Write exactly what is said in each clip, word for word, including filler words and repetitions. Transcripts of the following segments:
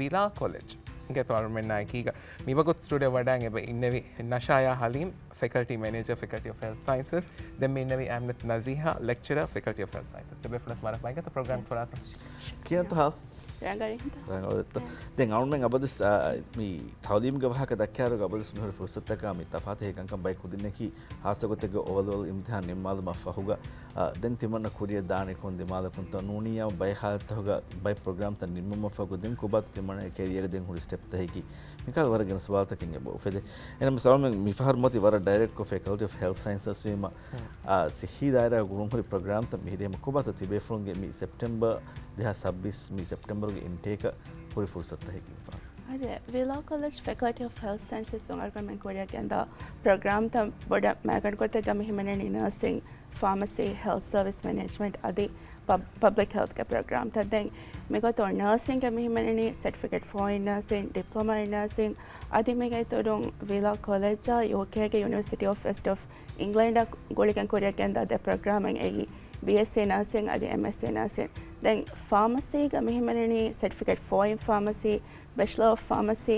ވިލާ ކޮލެޖްގެ ތޮޅުމެންނާއެކީގަ މިވަގުތު ސްޓޫޑިއޯ ވަޑައިގެން އެބަ އިންނެވި ނަޝާޔާ ހަލީމް، ފެކަލްޓީ މެނޭޖަރ، ފެކަލްޓީ އޮފް ހެލްތް ސައިންސަސް. ދެން މި އިންނެވި އަމްނަތް ނަޒީހާ، ލެކްޗަރ، ފެކަލްޓީ އޮފް ހެލްތް ސައިންސަސް. ތިބޭފުޅަށް މަރަ ބައިގަތ ޕްރޮގްރާމް ފުރާތަ. ކިޔަންތަ ހާލް؟ ރަނގަޅިންތަ؟ ރަނގަޅުތަ؟ ދެން އަޅުމެން އަބަދުސް، އާ، މި ތައުލީމްގެ ވާހަކަ ދައްކާއިރު އަބަދުސް މިހުރި ފުރުސަތަކާ މި ތަފާތު ހެކަންކަން ބައި ކުދިންނަކީ ހާއްސަ ގޮތެއްގެ އޯ ލެވެލް އިމްތިހާން ނިންމާލުމަށް ފަހުގަ، އާ، ދެން ތިމަންނަ ކުރިއަށް ދާނީ ކޮން ދިމާލަކުންތަ؟ ނޫނިއްޔާ ބައެއް ހާލަތްތަކުގަ ބައެއް ޕްރޮގްރާމްތައް ނިންމުމަށްފަހު ދެން ކޮބާތަ ތިމަންނަގެ ކެރިއަރގަ ދެން ހުރި ސްޓެޕްތައް ހެކި؟ މިކަހަލަ ވަރަށް ގިނަ ސުވާލުތަކެއް އެބަ އުފެދޭ. އެހެންނަމަވެސް އަޅުމެން މިފަހަރު މަތި ވަރަށް ޑައިރެކްޓްކޮށް ފެކަލްޓީ އޮފް ހެލްތް ސައިންސަސް ވީމަ، އާ، ސިއްހީ ދާއިރާގަ ގުޅުންހުރި ޕްރޮގްރާމްތައް މިހިރީ އެބަ ކޮބާތަ ތިބޭފުޅުންގެ މި ސެޕްޓެމްބަރ ދެހާސް ސައްބީސް މި ސެޕްޓެމްބަރުގެ އިންޓޭކަށް ހުރި ފުރުސަތުތައް ހެކި މިފަހަރު؟ އާދެ، ވިލާ ކޮލެޖް ފެކަލްޓީ އޮފް ހެލްތް ސައިންސަސް އަޅުގަނޑުމެން ކުރިއަށް ގެންދާ ޕްރޮގްރާމްތައް ބޮޑަށް މައިގަނޑު ގޮތެއްގަ މި ހިމެނެނީ ނަރސިން، ފާމަސީ، ހެލްތް ސަރވިސް މެނޭޖްމަންޓް އަދި ޕަބް-، ޕަބްލިކް ހެލްތްގެ ޕްރޮގްރާމްތައް. ދެން މިގޮތުން ނަރސިންގެ މި ހިމެނެނީ ސެޓްފިކެޓް ފޯ އިން ނަރސިން، ޑިޕްލޮމާ އިން ނަރސިން. އަދި މީގެ އިތުރުން ވިލާ ކޮލެޖާ ޔޫކޭގެ ޔުނިވަރސިޓީ އޮފް ވެސްޓް އޮފް އިންގްލެންޑާ ގުޅިގެން ކުރިއަށް ގެންދާ ދެ ޕްރޮގްރާމެއް އެއީ، ބީއެސްސީ ނަރސިން އަދި އެމްއެސްސީ ނަރސިން. ދެން ފާމަސީގަ މި ހިމެނެނީ ސެޓްފިކެޓް ފޯ އިން ފާމަސީ، ބެޗްލަރ އޮފް ފާމަސީ،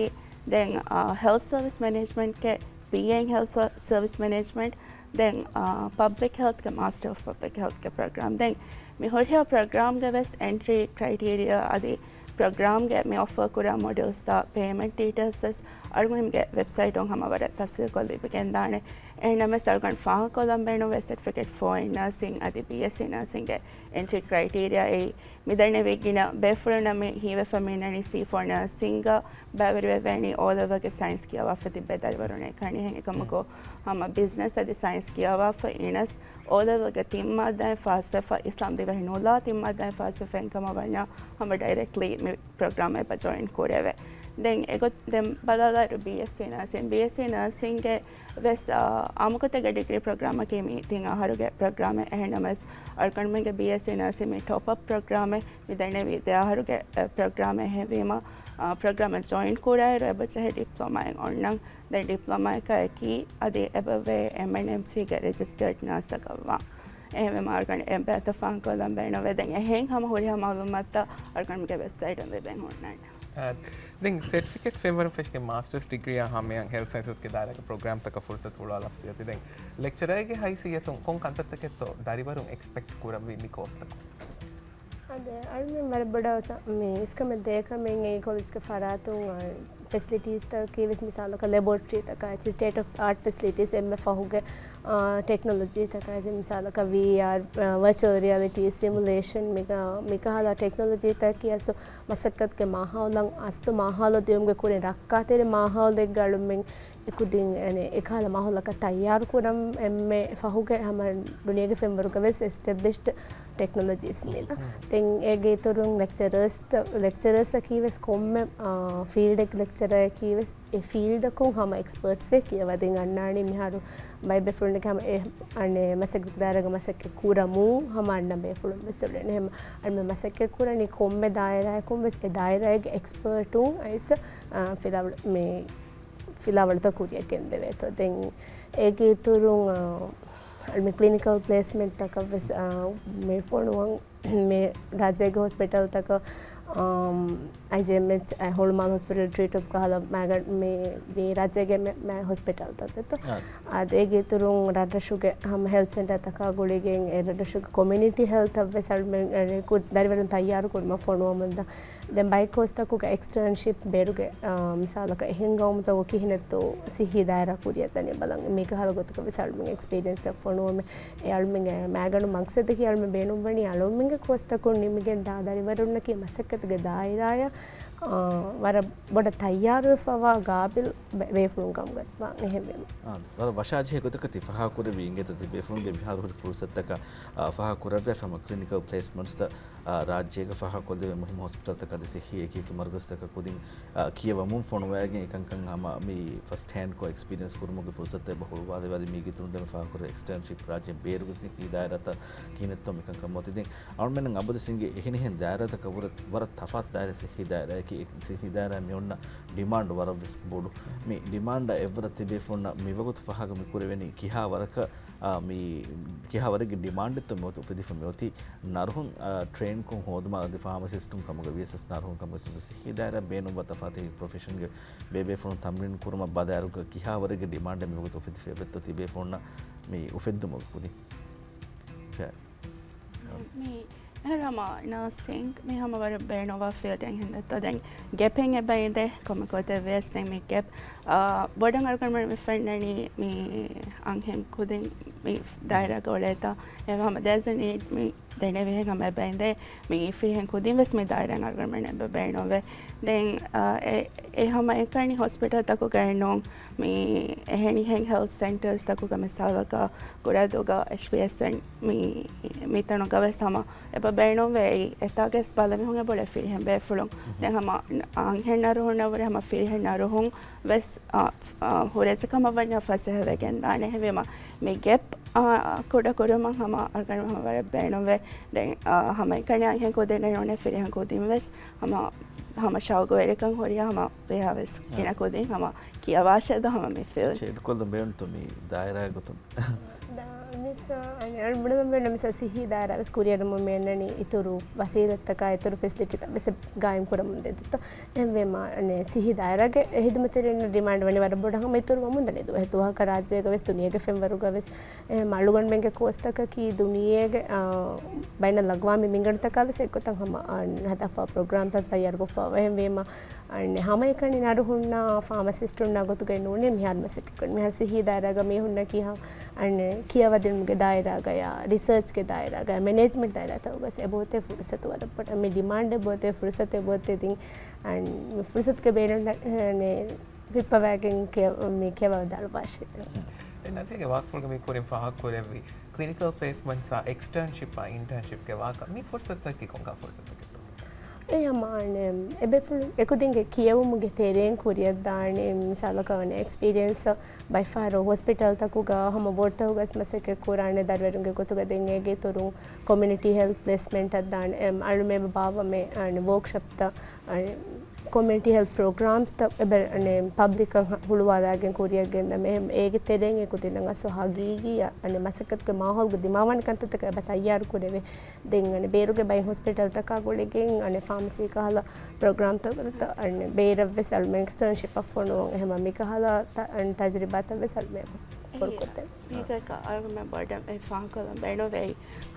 ދެން، އާ، ހެލްތް ސަރވިސް މެނޭޖްމަންޓްގެ ބީއޭ އިން ހެލްތް ސަ-، ސަރވިސް މެނޭޖްމަންޓް، ދެން، އާ، ޕަބްލިކް ހެލްތްގެ މާސްޓަރ އޮފް ޕަބްލިކް ހެލްތްގެ ޕްރޮގްރާމް. ދެން މި ހުރިހާ ޕްރޮގްރާމްގެ ވެސް އެންޓްރީ ކްރައިޓީރިއާ އަދި ޕްރޮގްރާމްގެ މި އޮފަރ ކުރާ މޮޑިއުލްސްތައް ޕޭމެންޓް ޑީޓެއިލްސް ވެސް އަޅުގަނޑުމެންގެ ވެބްސައިޓުން ހަމަ ވަރަށް ތަފްސީލްކޮށް ލިބިގެންދާނެ. އެހެންނަމަވެސް އަޅުގަނޑު ފާހަގަކޮށްލަން ބޭނުންވޭ ސެޓްފިކެޓް ފޯ އިން ނަރސިން އަދި ބީއެސްސީ ނަރސިންގެ އެންޓްރީ ކްރައިޓީރިއާ އެއީ، މިދަންނެވި ގިނަ ބޭފުޅުންނަށް މި ހީވެފަ މި އިންނަނީ ސީ ފޯ ނަރސިންގ ބައިވެރިވެވޭނީ އޯ ލެވެލްގެ ސައިންސް ކިޔަވާފަ ތިއްބެވި ދަރިވަރުންނޭ ކަނި. އެކަމަކު ހަމަ ބިޒްނަސް އަދި ސައިންސް ކިޔަވާފަ އިނަސް އޯ ލެވެލްގެ ތިން މާއްދާއެއް ފާސްވެފަ، އިސްލާމް ދިވެހި ނުލާ ތިން މާއްދާއެއް ފާސްވެފަ އިންކަމަށް ވަންޏާ ހަމަ ޑައިރެކްޓްލީ މި ޕްރޮގްރާމް އެބަ ޖޮއިން ކުރެވޭ. ދެން އެގޮތް ދެން ބަލާލާއިރު ބީއެސްސީ ނަރސިން، ބީއެސްސީ ނަރސިންގެ ވެސް، އާ، އާއްމުގޮތެއްގަ ޑިގްރީ ޕްރޮގްރާމަކީ މި ތިން އަހަރުގެ ޕްރޮގްރާމެއް. އެހެންނަމަވެސް އަޅުގަނޑުމެންގެ ބީއެސްސީ ނަރސިން މި ޓޮޕް އަޕް ޕްރޮގްރާމެއް، މި ދެންނެވި ދެ އަހަރުގެ، އެ، ޕްރޮގްރާމެއް ހެވީމަ، އާ، ޕްރޮގްރާމެއް ޖޮއިން ކުރާއިރު އެބަޖެހޭ ޑިޕްލޮމާއެއް އޮންނަން. ދެން ޑިޕްލޮމާއަކާ އެކީ އަދި އެބަވޭ އެމްއެންއެމްސީގެ ރެޖިސްޓަރޑް ނާސްއަކަށްވާން. އެހެންވީމަ އަޅުގަނޑު އެބައިތަ ފާހަގަކޮށްލަން ބޭނުންވޭ. ދެން އެހެން ހަމަ ހުރިހާ މައުލޫމާތުތައް އަޅުގަނޑުމެންގެ ވެބްސައިޓުން ލިބެން ހުންނާނެ. އާ، ދެން ސެޓްފިކެޓް ފެންވަރުން ފެށިގެން މާސްޓަރސް ޑިގްރީއާ ހަމަޔަށް ހެލްތް ސައިންސަސްގެ ދާއިރާގެ ޕްރޮގްރާމްތަކަށް ފުރުސަތު ހުޅުވާލާފަ ދިޔަތީ. ދެން ލެކްޗަރަރެއްގެ ހައިސިއްޔަތުން ކޮން ކަންތައްތަކެއްތޯ ދަރިވަރުން އެކްސްޕެކްޓް ކުރަންވީ މި ކޯސްތަކުން؟ އާދެ، އަޅުމެން ވަރަށް ބޮޑަށް ސަ-، މި އިސްކަމެއް ދޭ ކަމެއް އެ ކޮލެޖްގެ ފަރާތުން، އާ، ފެސިލިޓީސްތަކަކީ ވެސް މިސާލަކަށް ލެބޯރެޓަރީތަކާ ސްޓޭޓް އޮފް އާޓް ފެސިލިޓީސް އެންމެ ފަހުގެ، އާ، ޓެކްނޮލޮޖީތަކާ މިސާލަކަށް ވީއާރް، އާ، ވަރޗުއަލް ރިއަލިޓީ، ސިމުލޭޝަން މިކަ-، މިކަހަލަ ޓެކްނޮލޮޖީތަކަކީ އަސްލު މަސައްކަތުގެ މާހައުލަށް އަސްލު މާހައުލު ދިޔުމުގެ ކުރިން ރައްކާތެރި މާހައުލެއްގަ އަޅުމެން އެކުދިން އެކަހަލަ މާހައުލަކަށް ތައްޔާރު ކުރަން އެންމެ ފަހުގެ ހަމަ ދުނިޔޭގެ ފެންވަރުގަ ވެސް އެސްޓެބްލިޝްޑް ޓެކްނޮލޮޖީސް މީދަ. ދެން އޭގެ އިތުރުން ލެކްޗަރަރސް، ލެކްޗަރަރސްއަކީ ވެސް ކޮންމެ، އާ، ފީލްޑެއްގެ ލެކްޗަރަރއަކީ ވެސް އެ ފީލްޑަކުން ހަމަ އެކްސްޕަރޓްސްއެއް ކިޔަވަދިން އަންނާނީ. މިހާރު ބައެއް ބޭފުޅުންނަކީ ހަމަ އެ އަނެއް މަސައްކަތް ދާއިރާގަ މަސައްކަތް ކުރަމުން ހަމަ އަންނަ ބޭފުޅުން ވެސް އުޅެނީ. ހަމަ އަންނަ މަސައްކަތް ކުރަނީ ކޮންމެ ދާއިރާއަކުން ވެސް އެ ދާއިރާގެ އެކްސްޕަރޓުން އައިސް، އާ، ފިލާވަޅު-، މި ފިލާވަޅުތައް ކުރިއަށް ގެންދެވޭތޯ. ދެން އޭގެ އިތުރުން، އާ، މި ކްލިނިކަލް ޕްލޭސްމެންޓްތަކަށް ވެސް، އާ، މި ފޮނުވަން މި ރާއްޖޭގެ ހޮސްޕިޓަލްތަކަށް، އާ، އައިޖީއެމްއެޗް، އާ، ހުޅުމާލު ހޮސްޕިޓަލް ޓްރީޓް އޮފް ކަހަލަ މާގަނޑު މި، މި ރާއްޖޭގެ މެ-، މެ ހޮސްޕިޓަލްތައް ދެތޯ. އާ. އާދެ، އޭގެ އިތުރުން ރަށްރަށުގެ ހަމަ ހެލްތް ސެންޓަރތަކާ ގުޅިގެން އެ ރަށްރަށުގެ ކޮމިއުނިޓީ ހެލްތަށް ވެސް އަޅުމެން، އަނެކު ދަރިވަރުން ތައްޔާރު ކުރުމަށް ފޮނުވަމުންދާ. ދެން ބައެއް ކޯސްތަކުގަ އެކްސްޓަރންޝިޕް ބޭރުގެ، އާ، މިސާލަކަށް އެހެން ގައުމުތަކުގަ ކިހިނެއްތޯ ސިއްހީ ދާއިރާ ކުރިއަށް ދަނީ ބަލަން. މިކަހަލަ ގޮތަކަށް ވެސް އަޅުމެން އެކްސްޕީރިއެންސްއެއް ފޮނުވަމެ. އެ އަޅުމެންގެ މައިގަނޑު މަގްސަދަކީ އަޅުމެން ބޭނުންވަނީ އަޅުމެންގެ ކޯސްތަކުން ނިމިގެން ދާ ދަރިވަރުންނަކީ މަސައްކަތުގެ ދާއިރާއަށް، އާ، ވަރަށް ބޮޑަށް ތައްޔާރުވެފަވާ ގާބިލް ބޭ-، ބޭފުޅުން ކަމުގައްވާ. އެހެންވީމަ. އާ، ވަރަށް ވަށާޖެހޭ ގޮތަކަށް ތި ފާހަގަކުރެއްވި އިނގޭތަ ތި ބޭފުޅުންގެ މިހާރު ހުރި ފުރުސަތަކަށް، އާ، ފާހަގަކުރެއްވި ހަމަ ކްލިނިކަލް ޕްލޭސްމަންޓްސްތައް އާ، ރާއްޖޭގަ ފާހަގަކޮށްލެވޭ މުހިއްމު ހޮސްޕިޓަލްތަކާ އަދި ސިއްހީ އެކިއެކި މަރުކަޒުތަކަށް ކުދިން، އާ، ކިޔަވަމުން ފޮނުވައިގެން އެކަންކަން ހަމަ މި ފަސްޓް ހޭންޑްކޮށް އެކްސްޕީރިއެންސް ކުރުމުގެ ފުރުސަތު އެބަ ހުޅުވާލެވޭ. އަދި މީގެ އިތުރުން ދެން ފާހަގަކުރެއްވި އެކްސްޓަރންޝިޕް ރާއްޖޭން ބޭރުގެ ސިއްހީ ދާއިރާތައް ކިހިނެއްތޯ މިކަންކަން މަތި. ދެން އަޅުމެންނަށް އަބަދު ސިނގެ އެހެނިހެން ދާއިރާތަކަށް ވުރެ ވަރަށް ތަފާތު ދާއިރާ ސިއްހީ ދާއިރާއެކޭ. ސިއްހީ ދާއިރާ މި އޮންނަ ޑިމާންޑް ވަރަށް ވެސް ބޮޑު. މި ޑިމާންޑަށް އެއްވަރަށް ތިބޭފުޅުންނަށް މިވަގުތު ފަހަކަށް މި ކުރެވެނީ ކިހާ ވަރަކަށް، އާ، މި ކިހާ ވަރެއްގެ ޑިމާންޑެއްތޯ މިވަގުތު އުފެދިފަ މިއޮތީ؟ ނަރުހުން، އާ، ޓްރޭންކޮށް ހޯދުމާ އަދި ފާމަސިސްޓުން ކަމުގަ ވިޔަސް ނަރުހުން ކަމުގަ ސިއްހީ ދާއިރާ ބޭނުންވާ ތަފާތު ޕްރޮފެޝަންގެ ބޭބޭފުޅުން ތަމްރީން ކުރުމަށް ބަލާއިރުގަ ކިހާ ވަރެއްގެ ޑިމާންޑެއް މިވަގުތު އުފެދިފަ އެބައޮތްތޯ ތިބޭފުޅުންނަށް މި އުފެއްދުމުގެ ކުދިން؟ ޝައި. މި އެހެން ހަމަ ނާސިންގ މި ހަމަ ވަރަށް ބޭނުންވާ ފީލްޑެއް ހިނދަތަ ދެން ގެޕެއް އެބައިނދެ ކޮމިކޯތެ ވިޔަސް ދެން މި ގެޕް، އާ، ބޮޑަށް އަޅުގަނޑުމެން މި ފެންނަނީ މި އަންހެން ކުދިން މި ދާއިރާގަ އުޅޭތާ އެ ހަމަ ދޭސް ނީޑް މި ދެނެވިހެން ހަމަ އެބައިނދެ މި ފިރިހެން ކުދިން ވެސް މި ދާއިރާއިން އަޅުގަނޑުމެން އެބަ ބޭނުންވެ. ދެން، އާ، އެ، އެ ހަމަ އެކަނި ހޮސްޕިޓަލްތަކުގައި ނޫން މި އެހެނިހެން ހެލްތް ސެންޓަރސް ތަކުގަ މިސާލަކަށް ކުރެދުގަ އެޗްޕީއެސްއެން މި، މިތަނުގަ ވެސް ހަމަ އެބަ ބޭނުންވެ އެތާގެސް ބަލަމިހުން އެބޮޑެ ފިރިހެން ބޭފުޅުން. ދެން ހަމަ އަންހެން ނަރުހުންނަށްވުރެ ހަމަ ފިރިހެން ނަރުހުން ވެސް، އާ، އާ، ހުރެޖެ ކަމަށް ވަންޏާ ފަސޭހަ ވެގެން ދާނެ. އެހެންވީމަ މި ގެޕް، އާ، ކުޑަ ކުރުމަށް ހަމަ އަޅުގަނޑު ހަމަ ވަރަށް ބޭނުންވެ. ދެން، އާ، ހަމަ އެކަނި އަންހެން ކުދިންނެއް ނޫނޭ ފިރިހެން ކުދިން ވެސް ހަމަ، ހަމަ ޝައުގުވެރިކަން ހުރިހާ ހަމަ ވީހާވެސް އާ. ގިނަ ކުދިން ހަމަ ކިޔަވާށޭދޯ ހަމަ މި ފީލްޑް. ޗޭޑްކޮށްލަން ބޭނުންތޯ މި ދާއިރާގެ ގޮތުން؟ ދާ، މިސް، އަނެއް ބުނަމަ ބޭނުން މިސް ސިއްހީ ދާއިރާ ވެސް ކުރިއަރަމުން މި އަންނަނީ އިތުރު ވަސީލަތްތަކާ އިތުރު ފެސިލިޓީތައް ވެސް ގާއިމް ކުރަމުން ދެދިތޯ. އެހެންވީމަ، އަނެއް ސިއްހީ ދާއިރާގެ ހިދުމަތްތެރިންނަށް ޑިމާންޑް ވަނީ ވަރަށް ބޮޑަށް ހަމަ އިތުރުވަމުން ދަނީ ދުވަހެއް ދުވަހަކަށް ރާއްޖޭގަ ވެސް ދުނިޔޭގެ ފެންވަރުގަ ވެސް އެ މަ އަޅުގަނޑުމެންގެ ކޯސްތަކަކީ ދުނިޔޭގެ، އާ، ބައިނަލްއަގްވާމީ މިންގަނޑުތަކާ ވެސް އެއްގޮތަށް ހަމަ، އާ، ހަދާފަ ޕްރޮގްރާމްތައް ތައްޔާރުކޮށްފަ އެހެންވީމަ، އާ، ހަމައެކަނި ނަރުހުންނާ ފާމަސިސްޓުންނާ ގޮތުގައި ނޫނޭ މިހާރު މަސައްކަތްކުރަން. މިހާރު ސިއްހީ ދާއިރާގަ މީހުންނަކީ ހަ-، އާ، ކިޔަވަދިނުމުގެ ދާއިރާގަޔާ، ރިސާޗްގެ ދާއިރާގަޔާ، މެނޭޖްމަންޓް ދާއިރާތަކުގަސް އެބައޮތޭ ފުރުސަތު ވަރަށް ބޮޑަށް، މި ޑިމާންޑެއް އެބައޮތޭ ފުރުސަތެއް އެބައޮތޭ ދިން، އާ، ފުރުސަތުގެ ބޭނުން، އާ، ފިއްޕަވައިގެން ކިޔަ-، މި ކިޔަވައިދާން ވާށޭ. އެ ނަޒީގެ ވާހަކަފުޅުގަ މި ކުރިން ފާހަގަކުރެއްވި ކްލިނިކަލް ޕްލޭސްމަންޓްސްއާ އެކްސްޓަރންޝިޕްއާ އިންޓަރންޝިޕްގެ ވާހަކަ މި ފުރުސަތަކީ ކޮންކަހަލަ ފުރުސަތެއްތޯ؟ އެ ހަމަ އަނެއް އެބޭފުޅުން އެކުދިންގެ ކިޔެވުމުގެ ތެރެއިން ކުރިއަށްދާނެ މިސާލަކަށް ވަނީ އެކްސްޕީރިއެންސް ބައިފަހަރު ހޮސްޕިޓަލްތަކުގަ ހަމަ ވޯޑްތަކުގަސް މަސައްކަތް ކުރާނެ ދަރިވަރުންގެ ގޮތުގަ ދެން އޭގެ އިތުރުން ކޮމިއުނިޓީ ހެލްތް ޕްލޭސްމަންޓް އަށް ދާނެ. އަޅުމެ ބާވަމެ އަނެއް ވޯކްޝޮޕްތައް އަނެއް ކޮމިއުނިޓީ ހެލްތް ޕްރޮގްރާމްސްތައް އެބަ، އަނެއް، ޕަބްލިކަށް ހުޅުވާލާގެން ކުރިއަށް ގެންދަމެ. އެހެން އޭގެ ތެރެއިން އެކުދިންނަށް އަސް ހަގީގީ، އަނެއް، މަސައްކަތުގެ މާހައުލުގަ ދިމާވާނެ ކަންތައްތަކަށް އެބަ ތައްޔާރު ކުރެވޭ. ދެން، އަނެއް، ބޭރުގެ ބައި ހޮސްޕިޓަލްތަކާ ގުޅިގެން، އަނެއް، ފާމަސީ ކަހަލަ ޕްރޮގްރާމްތައް، އަނެއް، ބޭރަށް ވެސް އަޅުމެން އެކްސްޓަރންޝިޕް އަށް ފޮނުވަން. އެހެމަ މި ކަހަލަ ތަ-، އަނެއް، ތަޖުރިބާތައް ވެސް އަޅުމެން ފޯރުކޮށްދޭން. މީގަކަށް އަޅުގަނޑުމެން ބޮޑަށް އެ ފާހަގަކޮށްލަން ބޭނުންވޭ.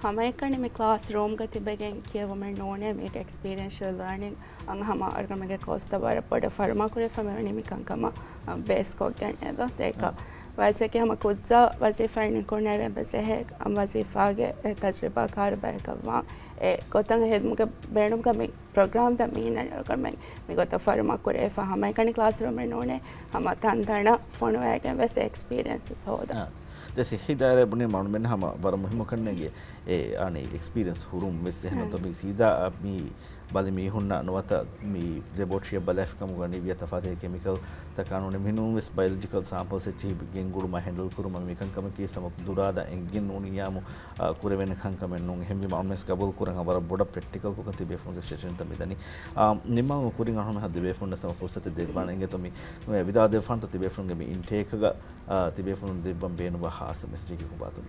ހަމައެކަނި މި ކްލާސް ރޫމްގަ ތިބެގެން ކިޔެވުމެއް ނޫނޭ. މީގެ އެކްސްޕީރިއެންޝަލް ލާނިން އަން ހަމަ އަޅުގަނޑުމެންގެ ކޯސްތައް ވަރަށް ބޮޑަށް ފަރުމާކުރެވިފަ މިވަނީ މި ކަންކަމަށް، އަ، ބޭސްކޮށްގެން އެދޯ. ދޭކަ އަ. ވާޖެކެ ހަމަ ކުއްޖާ ވަޒީފާއެއް ނިކުނެރެ ބެޖެހޭ، އަ، ވަޒީފާގެ އެ ތަޖުރިބާ ކާރު ބަޔަކަށް ވާން. އެ ގޮތަށް ހެދުމުގެ ބޭނުމުގަ މި ޕްރޮގްރާމްތައް މީނަ އަޅުގަނޑުމެން މިގޮތަށް ފަރުމާ ކުރެވިފަ ހަމައެކަނި ކްލާސްރޫމެއް ނޫނޭ، ހަމަ ތަންތަނަށް ފޮނުވައިގެން ވެސް އެކްސްޕީރިއެންސަސް ހޯދަން. އާ. ދެ ސިއްހީ ދާއިރާ ބުނީ މަނުމެން ހަމަ ވަރަށް މުހިއްމު ކަންނޭނގެ އެ އާނި އެކްސްޕީރިއެންސް ހުރުން ވެސް އެހެން އާ. ތަ މި ސީދާ މި ބަލި މީހުންނަށް ނުވަތަ މި ލެބޯޓްރީއަށް ބަލާފިކަމުގަ ނިވިޔަ ތަފާތު ކެމިކަލް ތަކާ ނޫނެ މިނޫން ވެސް ބަޔޮލޮޖިކަލް ސާމްޕަލްސް އެއްޗެހި ގެންގުޅުމަށް ހެންޑަލް ކުރުމަށް މިކަންކަމަކީ ސަމަ ދުރާދަ އެނގިން ނޫނިއްޔާމު އާ، ކުރެވޭނެ ކަންކަމެއް ނޫން. އެހެންވީމަ އަޅުމެން ގަބޫލު ކުރަން ވަރަށް ބޮޑަށް ޕްރެކްޓިކަލް ކޮށް ތިބޭފުޅުންގެ ސެޝަންތައް މިދަނީ. އާ، ނިންމާލުމަށް ކުރިން އަޅުމެން ތިބޭފުޅުންނަށް ސަމަ ފުރުސަތެއް ދެއްވާނެ އިނގޭތޯ މި ވިދާޅު ދެއްވާނެތޯ ތިބޭފުޅުންގެ މި އިންޓޭކްގަ، އާ، ތިބޭފުޅުން ދެއްވަން ބޭނުންވާ ހާއްސަ މެސެޖެއް ކޮބާތޯ؟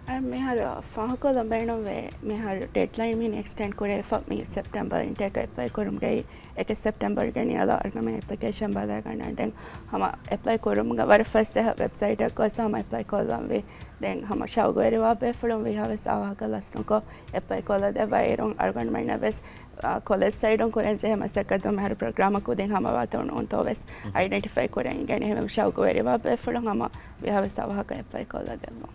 އަ، މިހާރު ފާހަގަކޮށްލަން ބޭނުންވޭ، މިހާރު ޑެޑްލައިން މިހިން އެކްސްޓެންޑް ކުރެވިފަ މި ސެޕްޓެމްބަރ އިންޓޭކް އެޕްލައި ކުރުމުގައި އެކެއް ސެޕްޓެމްބަރުގެ ނިޔަލަށް އަޅުގަނޑުމެން އެޕްލިކޭޝަން ބަލައިގަންނަން. ދެން ހަމަ އެޕްލައި ކުރުމުގަ ވަރަށް ފަސޭހަ ވެބްސައިޓަކަށް ގޮސް ހަމަ އެޕްލައި ކޮށްލަންވީ. ދެން ހަމަ ޝައުގުވެރިވާ ބޭފުޅުން ވީހާވެސް އާވާހަކަ ލަސްނުކޮށް އެޕްލައި ކޮށްލަދެއްވާއިރުން އަޅުގަނޑުމެންނަށް ވެސް، އާ، ކޮލެޖް ސައިޑުން ކުރަންޖެހޭ މަސައްކަތު މިހާރު ޕްރޮގްރާމަށް ކުދިން ހަމަވާތޯ ނޫންތޯ ވެސް އައިޑެންޓިފައި ކުރަން އިނގޭނެ. އެހެންވެ ޝައުގުވެރިވާ ބޭފުޅުން ހަމަ ވީހާވެސް އާވާހަކަ އެޕްލައި ކޮށްލަދެއްވާ.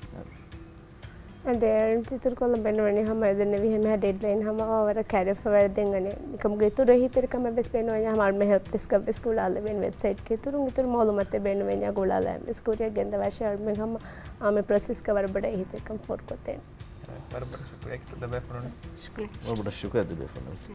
އަދި އަޅުގަނޑު އިތުރުކޮށްލަން ބޭނުންވަނީ ހަމަ އެދެންނެވިހެން މިހާ ޑެޑްލައިން ހަމަވާ ވަރަށް ކައިރިފަވާ ދެން އަނެއް މިކަމުގެ އިތުރު އެހީތެރިކަމެއް ވެސް ބޭނުންވަންޏާ ހަމަ އަޅުމެން ހެލްޕް ޑެސްކަށް ވެސް ގުޅާލެވޭނެ ވެބްސައިޓްގެ އިތުރުން އިތުރު މައުލޫމާތެއް ބޭނުންވެންޏާ ގުޅާލާ ވެސް ކުރިއަށް ގެންދަވާށޭ އަޅުމެން ހަމަ އާ މި ޕްރޮސެސްގަ ވަރަށް ބޮޑަށް އެހީތެރިކަން ފޯރުކޮށްދޭނެ. ވަރަށް ބޮޑަށް ޝުކުރިއްޔާ ދެބޭފުޅުން. ޝުކުރިއްޔާ. ވަރަށް ބޮޑަށް ޝުކުރިއްޔާ ދެބޭފުޅުން ވެސް.